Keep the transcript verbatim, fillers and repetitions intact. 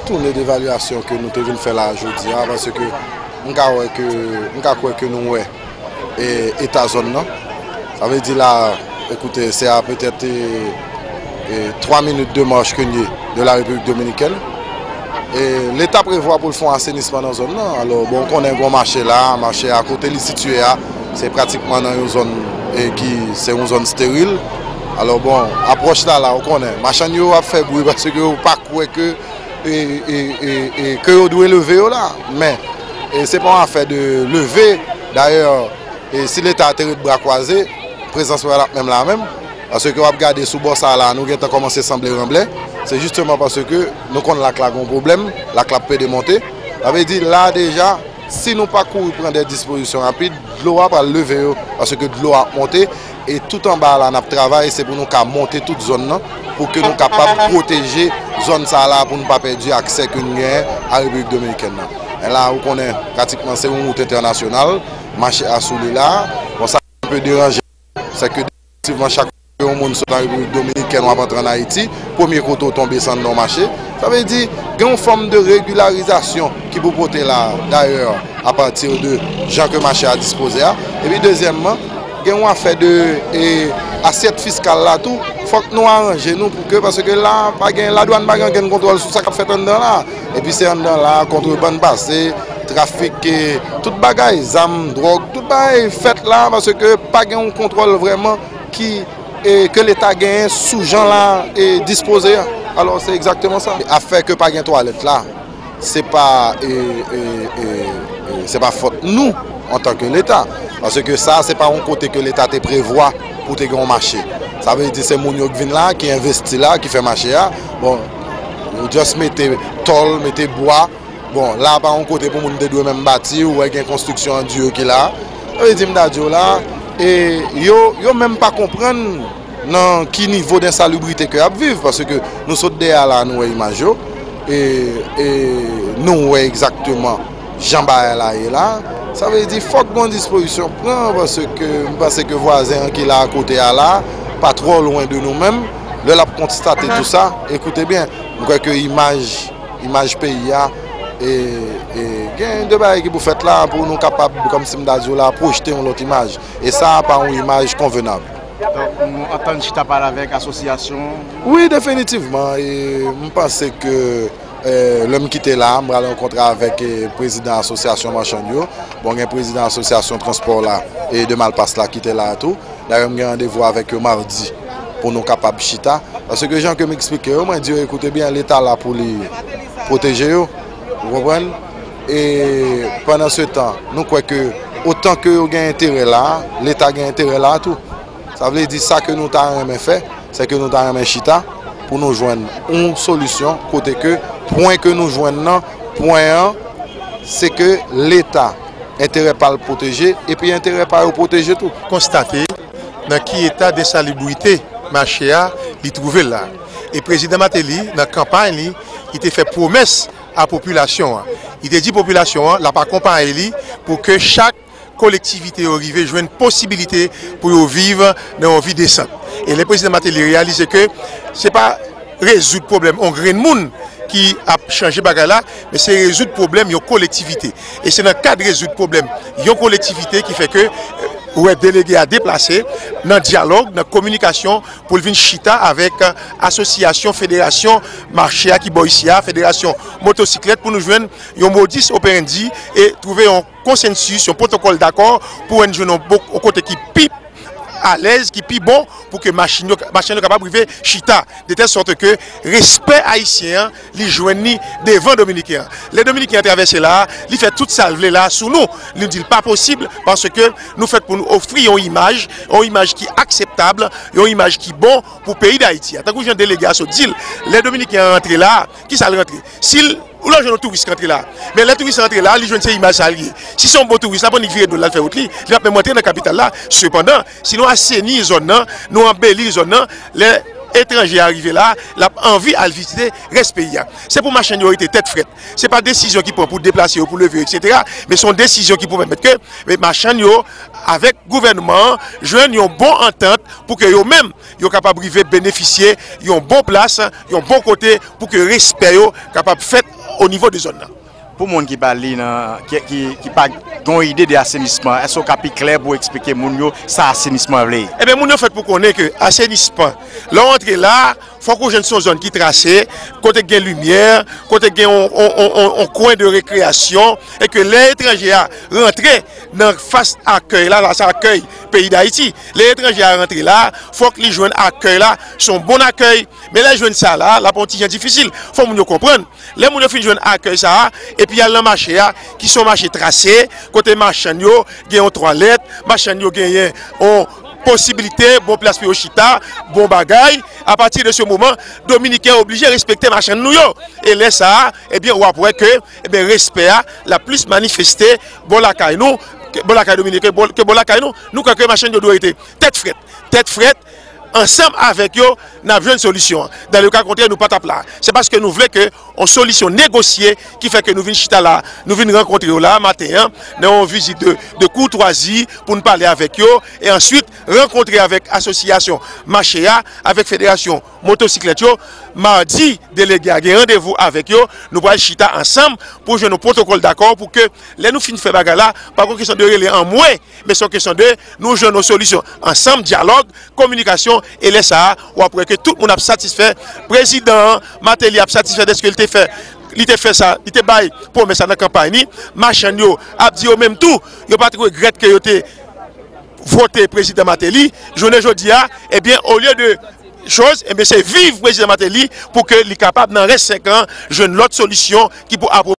Toune devalyasyon ke nou te vin fè la jodi a, paske m ka wè ke, m ka kwè ke nou wè, e, eta zòn nan. Sa vle di la, ekoute, se a petèt, e, e, twa minit de mach ke n ye de la Repiblik Dominikèn. E Leta prevwa pou l fè yon asenisman nan zòn nan. Alò, bon, ou konnen gen yon mache la, mache a kote li sitiye a, se pratikman nan yon zòn, e, ki se yon zòn steril. Alò, bon, apwòch la la, ou konnen, machann yo ap fè bri paske yo pa kwè ke, e, e, e, e, ke yo dwe leve yo la. Men, e, se pa yon afè de leve. Dayè, e, si Leta te ret bra kwaze, prezans mwen ap menm la menm. Paske w ap gade sou bò sa la, nou gentan kòmanse sanble ranblè. Se jisteman paske nou konn lak la gen yon pwoblèm, lak la ap pede monte. Sa vle di la deja, si nou pa kouri pran de dispozisyon rapid, dlo a pral leve yo, paske dlo a ap monte, e tout anba la n ap travay, se pou nou ka monte tout zòn nan, pou ke nou kapab pwoteje zòn sa la, pou nou pa pèdi aksè ke n genyen a Repiblik Dominikèn nan. E la, ou konnen, pratikman, se yon wout entènasyonal, mache a sou li la. Bon, sa yon pe deranje, se ke definitivman, chak yon moun sot nan Repiblik Dominikèn w ap antre ann Ayiti, premye kote w tonbe se anndan yon mache. Sa vle di, gen yon fòm de regilarizasyon ki pou pote la, dayè, apati de jan ke mache a dispoze a. Epi dezyèmman, gen yon afè de, e, asyèt fiskal la tou. Fòk nou aranje nou pou ke, paske la, pa gen, ladwàn pa gen ankenn kontwòl sou sa k ap fèt anndan la. Epi se anndan la, kontrebann pase, trafik, e, tout bagay, zam, dwòg, tout bagay fèt la, paske pa gen yon kontwòl vrèman ki, e, ke Leta genyen sou jan la, e, dispoze a. Alò, se egzakteman sa. Afè ke pa gen twalèt la, se pa, e, e, e, e, se pa fòt nou antanke Leta. Paske sa, se pa yon kote ke Leta te prevwa pou te gen yon mache. Sa vle di se moun yo k vin la, ki envesti la, ki fè mache a. Bon, yo just mete tòl, mete bwa, bon, la pa yon kote pou moun te dwe menm bati, ou wè gen konstriksyon an di yo ki la. Sa vle di m ta di w la, e yo, yo menm pa konprann nan ki nivo densalibrite ke y ap viv, paske nou sot dèyè a la, nou wè imaj yo, e, e nou wè egzakteman jan bagay la ye la. Sa vle di, fòk gen yon dispozisyon pran, paske m panse ke vwazen an ki la akote a la, pa twò lwen de nou menm, lè l ap konstate tou sa, ekoute byen, m kwè ke imaj imaj peyi a, e, e gen de bagay ki pou fèt la pou nou kapab, kòmsi m ta di w la, pwojte yon lòt imaj. E sa a pa yon imaj konvenab. Donk, nou antann chita pale avèk asosyasyon? Wi, definitivman. E m panse ke, e, lè m kite la, m pral rankontre avèk, e, prezidan asosyasyon machann yo. Bon, gen prezidan asosyasyon transpò la e de Malpas la ki te la tou. Dayè, m gen randevou avèk yo madi pou nou kapab chita. Paske jan ke m eksplike yo, mwen di yo, ekoute byen, Leta la pou li pwoteje yo. Ou konprann? E pandan se tan, nou kwè ke otan ke yo gen enterè la, Leta gen enterè la tou. Sa vle di sa ke nou ta renmen fè, se ke nou ta renmen chita pou nou jwenn yon solisyon kote ke pwen ke nou jwenn nan, pwen an, se ke Leta enterè pa l pwoteje, epi enterè pa yo pwoteje tou. Konstate nan ki eta densalibrite mache a li twouve l la. E prezidan Martelly, nan kanpay li, li te fè pwomès a popilasyon an. Li te di popilasyon an, l ap akonpaye li pou ke chak kolektivite yo rive jwenn posibilite pou yo viv nan yon vi desan. E lè prezidan Martelly reyalize ke se pa rezoud pwoblèm yon grenn moun ki ap chanje bagay la, men se rezoud pwoblèm yon kolektivite. E se nan kad rezoud pwoblèm yon kolektivite ki fè ke, euh, ou wè delege a deplase nan dyalòg, nan kominikasyon pou l vin chita avèk, euh, asosyasyon, federasyon mache a ki bò isi a, federasyon motosiklèt pou nou jwenn yon modus operandi e twouve yon konsansis, yon pwotokòl dakò pou wè n jwenn yon bo-, yon kote ki pi alèz, ki pi bon pou ke machin yo, machann yo kapab rive chita, de tèl sòt ke respè ayisyen an, li jwenn li devan dominiken an. Lè dominiken an travèse la, li fè tout sa l vle la sou nou. Li di l pa posib paske nou fèt pou nou ofri yon imaj, yon imaj ki akseptab, yon imaj ki bon pou peyi Dayiti a. Tankou jan delege a sot di l, lè dominiken an rantre la, kisa l rantre? Si l, ou la jwenn yon touris ki rantre la. Men lè touris la rantre la, li jwenn se imaj sa l ye. Si se yon bon touris, l ap annik vire do l, l al fè wout li, li p ap menm rantre nan kapital la. Sepandan, si nou aseni zòn nan, nou anbeli zòn nan, lè etranje a rive la, l ap anvi al vizite rès peyi a. Se pou machann yo rete tèt frèt. Se pa desizyon ki pran pou deplase yo, pou leve yo, etsetera. Men se yon desizyon ki pou pèmèt ke, men, machann yo, avèk gouvènman an, jwenn yon bon antant pou ke yo menm, yo kapab rive benefisye yon bon plas, yon bon kote pou ke respè yo kapab fèt o nivo de zòn nan. Pou moun ki pa li nan, ki, ki, ki pa gen yon ide de asenisman, èske w ka pi klè pou w eksplike moun yo sa asenisman vle? Ebyen, moun yo fèt pou konnen ke asenisman, lè w antre la, fòk ou jwenn se yon zòn ki trase, kote gen limyè, kote gen yon, yon, yon, yon, yon kwen de rekreyasyon, e ke lè etranje a rantre nan fas akèy la, la se akèy peyi Dayiti, lè etranje a rantre la, fòk li jwenn akèy la, se yon bon akèy. Men lè l jwenn sa la, l ap yon ti jan difisil. Fò moun yo konprann, lè moun yo fin jwenn akèy sa a, epi y al nan mache a, ki se yon mache trase, kote machann yo gen yon twalèt, machann yo genyen yon posibilite, bon plas pou yo chita, bon bagay. Apati de se moman, Dominiken oblije respekte machann nou yo. E lè sa a, ebyen, w ap wè ke, ebyen, respè a, l ap plis manifeste bò lakay nou, ke bò lakay Dominiken, ke bò, ke bò lakay nou. Nou kwè ke machann yo dwe rete tèt frèt. Tèt frèt, ansanm avèk yo, n ap jwenn solisyon an. Dans le cas contraire, nou pa t ap la. Se paske nou vle ke yon solisyon negosye ki fè ke nou vin chita la, nou vin rankontre yo la maten an, nan yon vizit de, de koutwazi pou n pale avèk yo, e answit rankontre avèk asosyasyon mache a, avèk federasyon motosiklèt yo. Madi, delege a gen randevou avèk yo, nou pral chita ansanm pou jwenn yon pwotokòl dakò pou ke lè nou fin fè bagay la, pa yon kesyon de rele anmwe, men se yon kesyon de nou jwenn yon solisyon ansanm, dyalòg, kominikasyon, e lè sa a, w ap wè ke tout moun ap satisfè, prezidan an, Martelly ap satisfè dèske li te fè, li te fè sa, li te bay pwomès sa nan kanpay li, machann yo ap di yo menm tou, yo pa t regrèt ke yo te vote prezidan Martelly, jounen jodi a, ebyen, olye de choz, ebyen, se viv prezidan Martelly pou ke li kapab nan rès senk an jwenn lòt solisyon ki pou apwo-